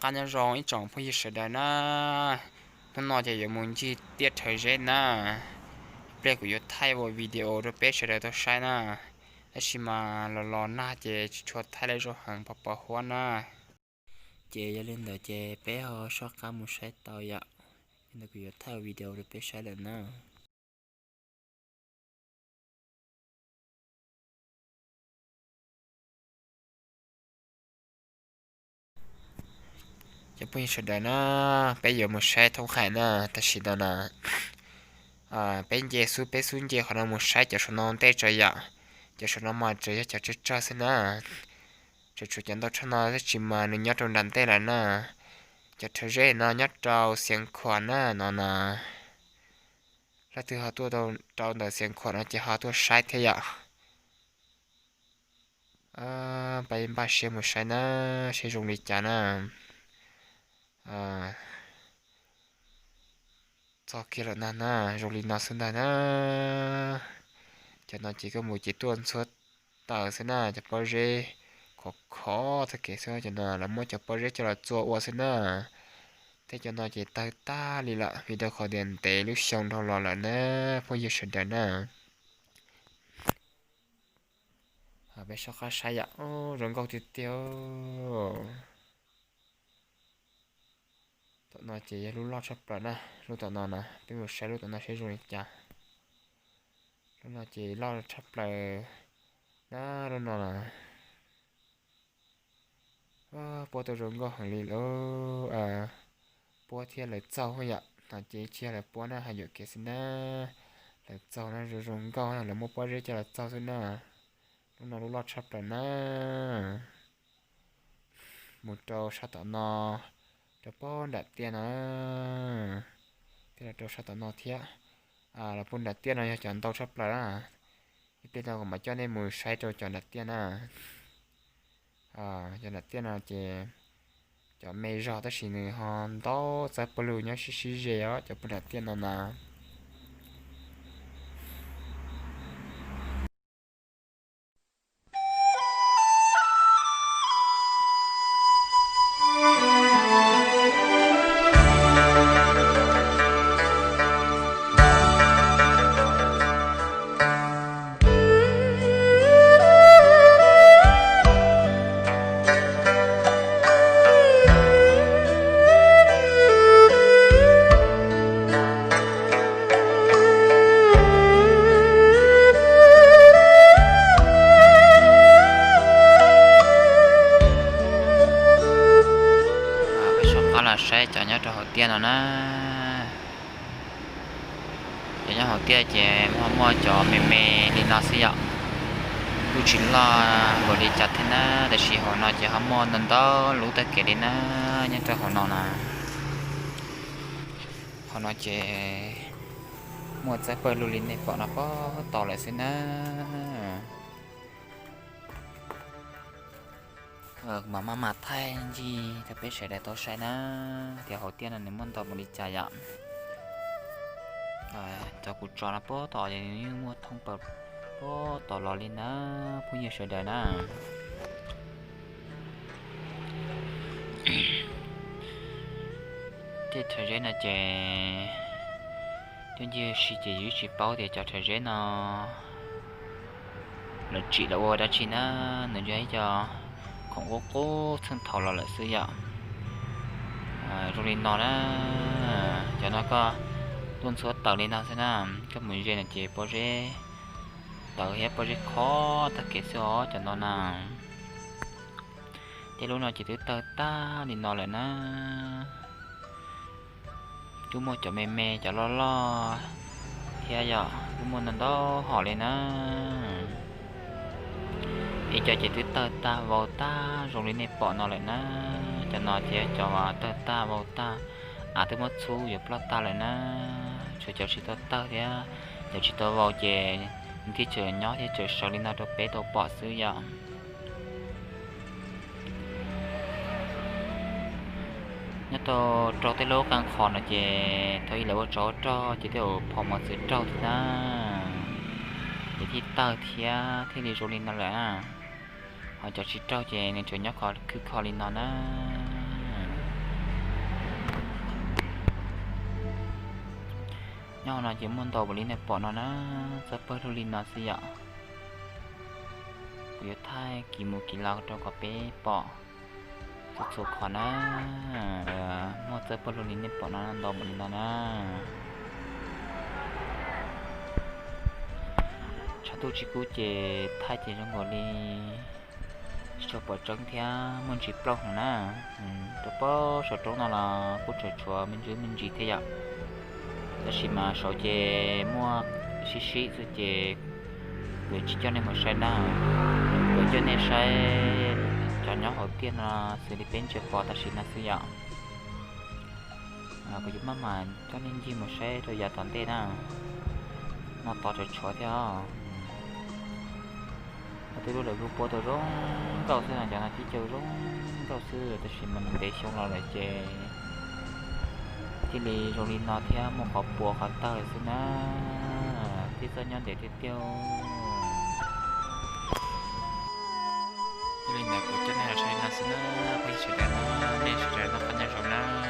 Nyob zoo ib tsoom phooj ywg sawv daws na, hnub no ces yuav mus ncig tiaj Rhawv Zeb na. Ib pliag kuv yuav thaij ua video rau peb sawv daws tau saib na, tab sis mas los los nag ces tsis tshua thaij lawm, zoo heev pos pos huab na. Ces yog li ntawd ces peb ho soj qab mus saib tau yom. Yog li ntawd kuv yuav thaij ua video rau peb saib lawm na. Cov phooj ywg sawv daws na, peb yuav mus saib thoob qais na, tam sim no na, peb nce xub, peb xub nce qhov no mus saib cov saum no ntej tso yom. Cov saum no mas tseem yog cov tsawg tsawg xwb na. Tseem tshuav cov ntau tshaj no tab sis mas nws nyob rau nram ntej lawm na. Cov Rhawv Zeb no nyob rau Xiav Khuam na no na. Leej twg ho tuaj rau ntawm Xiav Khuam no ces ho tuaj saib thiab yom. Peb npaj siab mus saib na, seb zoo li cas na. Txog kiag lawm ntag na, zoo li no xwb ntag na. Cov no ces koj mus ces tuaj ntxhua taws xwb na, cov pob zeb khov khov tag kev xwb. Cov no lawv muab cov pob zeb coj los txua ua xwb na. Thiab cov no ces tawg tag li lawm vim rau qhov tias ntev lub xyoo dhau los lawm na, phooj ywg sawv daws na. Peb soj qab saib yom, zoo nkauj tiag tiag. Tom no ces yog lub loj tshaj plaws na, lub tom no na, peb mus saib lub tom no seb zoo li cas. Lub no ces loj tshaj plaws na, lub no na. Puab tau zoo nkauj heev li lawm. Puab thiab lawv txaug yom, no ces tsis yog lawv puab na, hais yuam kev xwb na. Lawv txaug na, zoo zoo nkauj, lawv muab pob zeb coj los txaug xwb na. Lub no lub loj tshaj plaws na. Mus rau sab tom no, rau puag nram tiaj no, thiab los rau sab tom no thiab. Los puag nram tiaj no yog cov ntau tshaj plaws na. Ib pliag no kuv mam coj nej mus saib rau cov nram tiaj na. Cov nram tiaj no ces cov me zog tab sis nws ho ntau txawb pawg lug nyob sib sib ze os, cov puag nram tiaj no na. Peb soj qab los saib cov nyob rau hauv tiaj no na. Cov nyob hauv tiaj ces ho muaj cov me me li no xwb yom. Kuj tsis loj npaum li cas thiab na, tab sis hauv no ces ho muaj ntau ntau lub tag kev li na, nyob rau hauv no na. Hauv no ces muaj txawb pawg lug li nej pom no puag tod lawm xwb na. Kuv mam maj mam thaij ncig rau peb sawv daws tau saib na, tias hauv tiaj no nws muaj ntau npaum li cas yom. Cov kuv tso no puag tod es nws yeej muaj thoob plaws puag tod los li na, phooj ywg sawv daws na. Tej Rhawv Zeb no ces cov ncig si ces yus tsis paub tias cov Rhawv Zeb no lawv tsim lawv ua dab tsi na, nws yog ib co khoom qub qub txheej thaum los lawm xwb yom. Zoo li no na, cov no koj tuaj ntxhua taws li no xwb na, koj mus ze no ces pob zeb tawv thiab pob zeb khov tag kev xwb os cov no na. Tej lub no ces twb tawg tag li no lawm na. Twb muaj cov me me cov loj loj thiab yom, twb muaj ntau ntau hom li na. Ib co ces twb tawg tag vau tag zoo li nej pom no lawm na. Cov no ces cov tawg tag vau tag, av twb muab txhub yuav ploj tag lawm na. Tshuav cov tsis tau tawg thiab cov tsis tau vau ces nws thiaj tseem nyob thiab tseem sawv li no rau peb tau pom xwb yom. Nyob rau rau tej lub qee qhov no ces thaum ub lawv ua tsov ua rog ces tej zaum phom mov txwv raug thiab na, ces thiaj tawg thiab thiaj li zoo li no lawm. Ho cov tsis raug ces nws tseem nyob khwv kho li no na. Nyob no ces muaj ntau npaum li nej pom no na, txawj pawg lug li no xwb yom. Kuv yuav thaij kis mus kis los rau kom peb pom txhua txhua qhov na. Muaj txawj pawg lug li nej pom no ntau npaum li no na. Tshav ntuj tsis kub ces thaij ces zoo nkaus li tsis tshua pom tseeb thiab muaj ntsis plaub heev na. Rau pem saum roob no los kuj tseem tshuav me ntsis me ntsis thiab yom. Tab sis mas saud ces muaj sib sib xwb ces kuv tsis coj nej mus saib na. Kuv coj nej saib cov nyob hauv tiaj no xws li peb ntsia pom tam sim no xwb yom. Kuv yuav maj mam coj nej ncig mus saib rau yav tom ntej na. No tod tseem tshuav thiab os. Tej lub lawv kuj pua tau zoo nkauj xwb no, cov no tib co zoo nkauj xwb tab sis mas ntev xyoo los lawm ces thiaj li zoo li no thiab muaj qhov pua qhov tawg xwb na. Tib txoj nyob ntev tiag tiag. Yog li ntawd kuv coj nej los saib no xwb na, phooj ywg sawv daws na, nej sawv daws noj qab nyob zoo na.